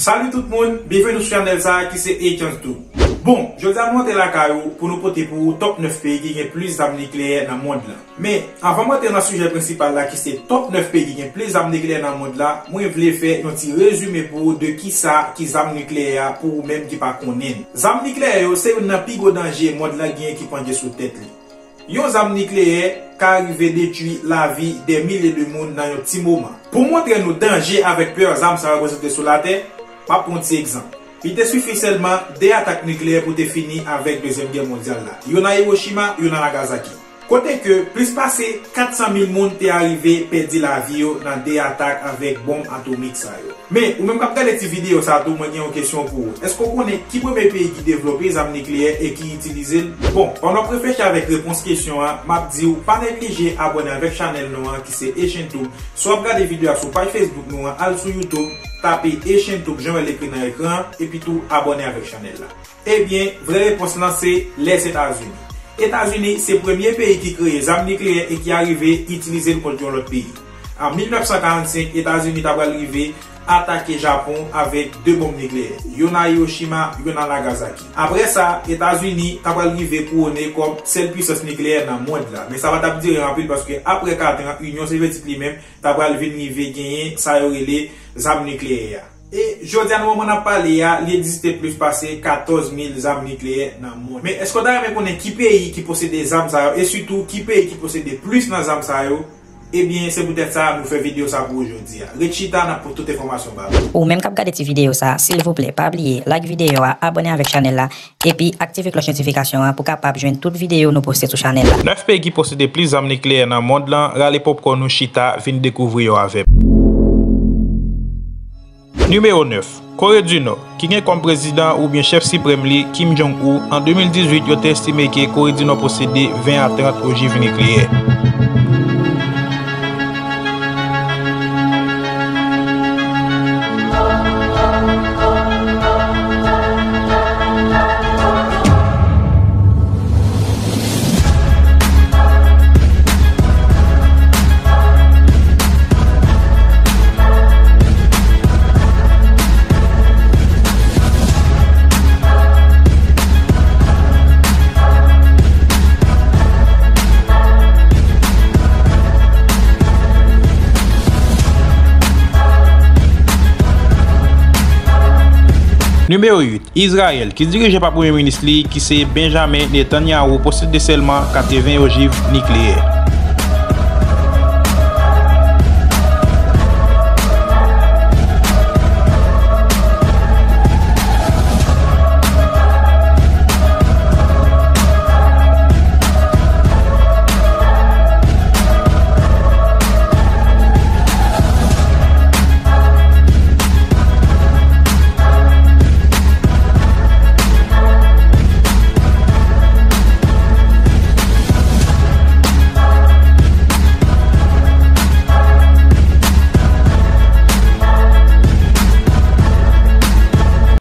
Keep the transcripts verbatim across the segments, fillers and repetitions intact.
Salut tout moun, byenveni sou chanèl sa a ki se Agent Tube. Bon, jodi a nou antre lakay ou pou nou pote pou ou top nèf peyi ki gen plis zam nikleyè nan mond lan. Men, anvan m antre nan sijè prensipal la ki se top nèf peyi ki gen plis zam nikleyè nan mond la, mwen vle fè yon ti rezime pou ou de kisa ki zam nikleyè a pou ou menm ki pa konnen. Zam nikleyè yo se youn nan pi gwo danje mond lan genyen ki pandye sou tèt li. Yon zam nikleyè ka rive detwi lavi dè milye de moun nan yon ti moman. Pou montre nou danje avèk pè zam sa yo reprezante sou latè, m ap pran yon ti egzanp. Li te sifi sèlman de atak nikleyè pou te fini avèk Dezyèm Gè Mondyal la, youn a Hiroshima, youn a Nagasaki. Kote ke plis pase kat san mil moun te arive pèdi lavi yo nan de atak avèk bonm atomik sa yo. Men, ou menm k ap gade ti videyo sa a tou, mwen gen yon kesyon pou ou. Èske w konnen ki premye peyi ki devlope zam nikleyè e ki itilize l? Bon, pandan w ap reflechi avèk repons kesyon an, m ap di w pa neglije abòne avèk chanèl nou an ki se Asian Tube. Si w ap gade videyo a sou paj Facebook nou an, al sou YouTube, tape Asian Tube, jan w wè l ekri nan ekran an, epi tou abòne avèk chanèl la. Ebyen, vrè repons lan se Lèzetazini. Etazini se premye peyi ki kreye zam nikleyè e ki arive itilize l kont yon lòt peyi. An mil nèf san karannsenk, Etazini ta pral rive atake Japon avèk de bonm nikleyè, youn a Hiroshima, youn a Nagasaki. Apre sa, Etazini ta pral rive kouwone kòm sèl pwisans nikleyè nan mond la. Men sa pa t ap dire anpil paske apre katran, Inyon Sovyetik li menm ta pral vin rive genyen sa yo rele zam nikleyè a. E jodi a nan moman n ap pale a, li egziste plis pase katòz mil zam nikleyè nan mond. Men èske w ta renmen konnen ki peyi ki posede zam sa yo e sitou ki peyi ki posede plis nan zam sa yo? Ebyen, se poutèt sa nou fè videyo sa pou ou jodi a. Ret chita, n ap pote tout enfòmasyon ba ou. Ou menm k ap gade ti videyo sa, silvouplè, pa bliye like videyo a, abòne avèk chanèl la, epi aktive klòch notifikasyon an pou w kapab jwenn tout videyo nou poste sou chanèl la. Nèf peyi ki posede plis zam nikleyè nan mond lan, rale popkòn ou chita, vin dekouvri yo avè m. Nimewo nèf, Kore di Nò, ki gen kòm prezidan oubyen chèf siprèm li Kim Jong-un, an de mil dizuit, yo te estime ke Kore di Nò posede ven a trant ojiv nikleyè. Nimewo uit, Izrayèl, ki dirije pa premye minis li, ki se Benjamin Netanyahu, posede sèlman katreven ojiv nikleyè.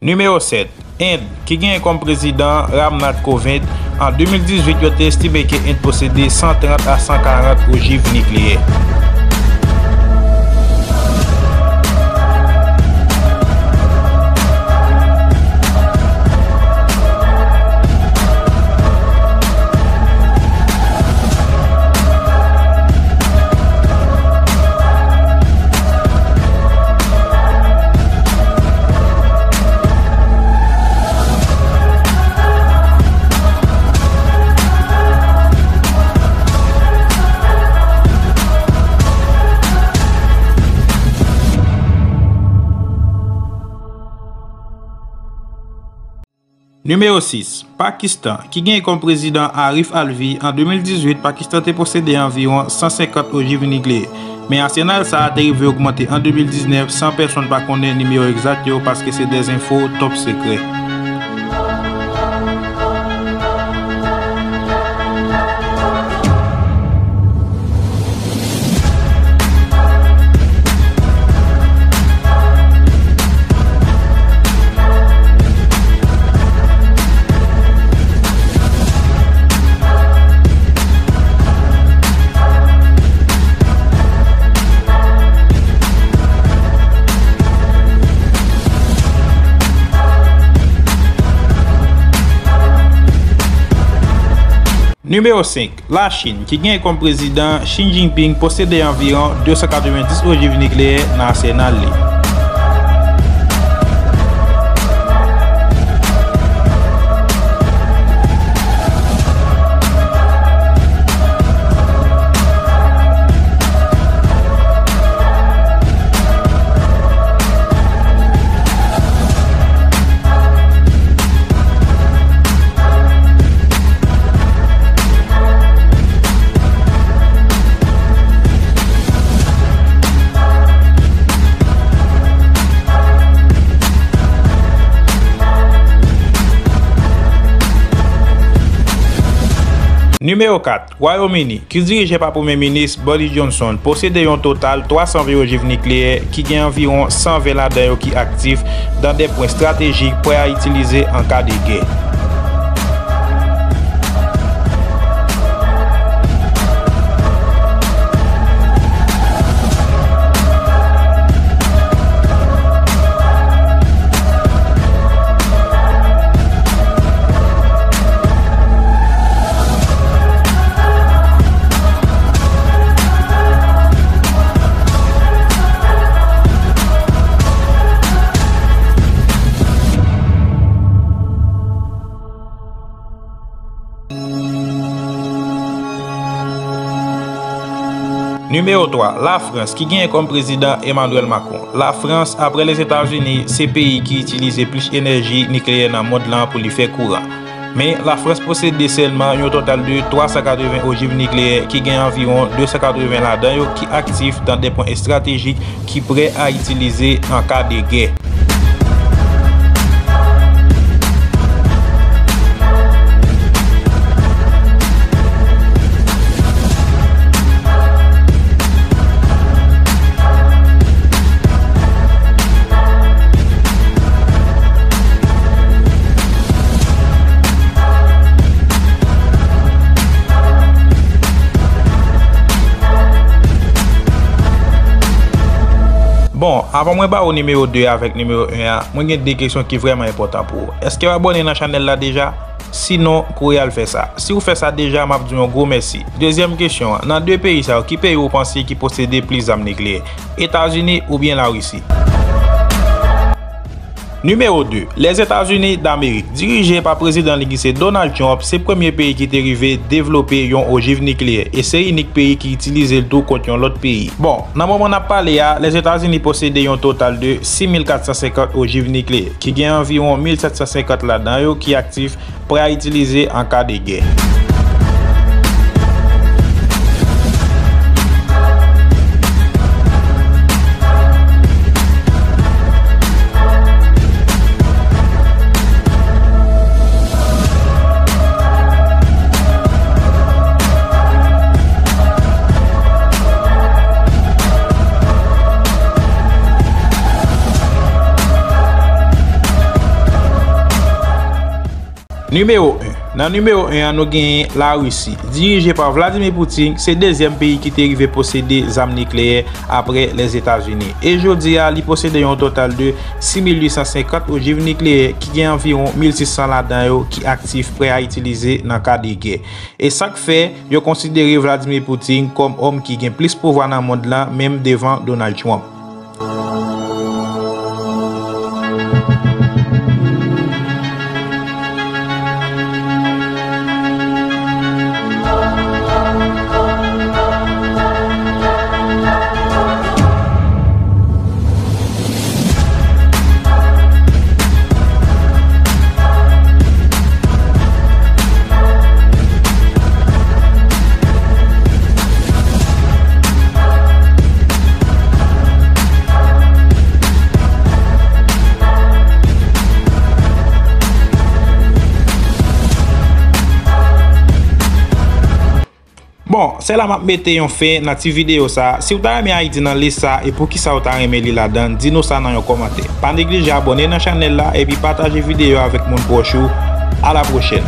Nimewo sèt, End, ki genyen kòm prezidan Ramnath Kovind, an de mil dizuit, yo te estime ke End posede san trant a san karant ojiv nikleyè. Nimewo sis, Pakistan, ki genyen kòm prezidan Arif Alvi, an de mil dizuit, Pakistan te posede anviwon san senkant ojiv nikleyè. Men asenal sa a te rive ogmante an de mil diznèf, san pèsonn pa konnen nimewo egzat yo, paske se dè enfo top sekrè. Nimewo senk, Lachin, ki genyen kòm prezidan Xi Jinping, posede anviwon de san katrevenndis ojiv nikleyè nan asènal li. Nimewo kat, Wayòm Ini, ki dirije pa Premye Minis Boris Johnson, posede yon total twa san ven ojiv nikleyè, ki gen anviwon san ven ladan yo ki aktif dan de pwen estratejik prè a itilize an ka de gè. Nimewo twa, Lafrans, ki genyen kòm prezidan Emmanuel Macron. Lafrans, apre Lèzetazini, se peyi ki itilize plis enèji nikleyè nan mond lan pou li fè kouran. Men, Lafrans posede sèlman yon total de twa san katreven ojiv nikleyè, ki gen anviwon de san katreven ladan yo ki aktif dan de pwen estratejik ki prè a itilize an ka de gè. Bon, avan mwen ba ou nimewo de avèk nimewo en an, mwen gen de kesyon ki vrèman enpòtan pou ou. Èske w abòne nan chanèl la deja? Sinon, kouri al fè sa. Si w fè sa deja, m ap di w yon gwo mèsi. Dezyèm kesyon an, nan de peyi sa yo, ki peyi ou panse ki posede plis zam nikleyè? Etazini oubyen Larisi? Nimewo de, Lèzetazini Damerik, dirije pa prezidan li ki se Donald Trump, se premye peyi ki te rive devlope yon ojiv nikleyè, e se inik peyi ki itilize l tou kont yon lòt peyi. Bon, nan moman n ap pale a, Lèzetazini posede yon total de sis mil kat san senkant ojiv nikleyè, ki gen anviwon mil sèt san senkant ladan yo ki aktif, prè a itilize an ka de gè. Nimewo en. Nan nimewo en an, nou genyen Larisi, dirije pa Vladimir Putin, se dezyèm peyi ki te rive posede zam nikleyè apre Lèzetazini. E jodi a, li posede yon total de sis mil uit san senkant ojiv nikleyè, ki gen anviwon mil sis san ladan yo ki aktif, prè a itilize nan ka de gè. E sa k fè yo konsidere Vladimir Putin kòm òm ki gen plis pouvwa nan mond lan, menm devan Donald Trump. Bon, se la m ap mete yon fen nan ti videyo sa. Si w ta renmen Ayiti nan lis sa e poukisa w ta renmen li ladan, di nou sa nan yon kòmantè. Pa neglije abòne nan chanèl la epi pataje videyo avèk moun pwòch ou. A la pwochèn.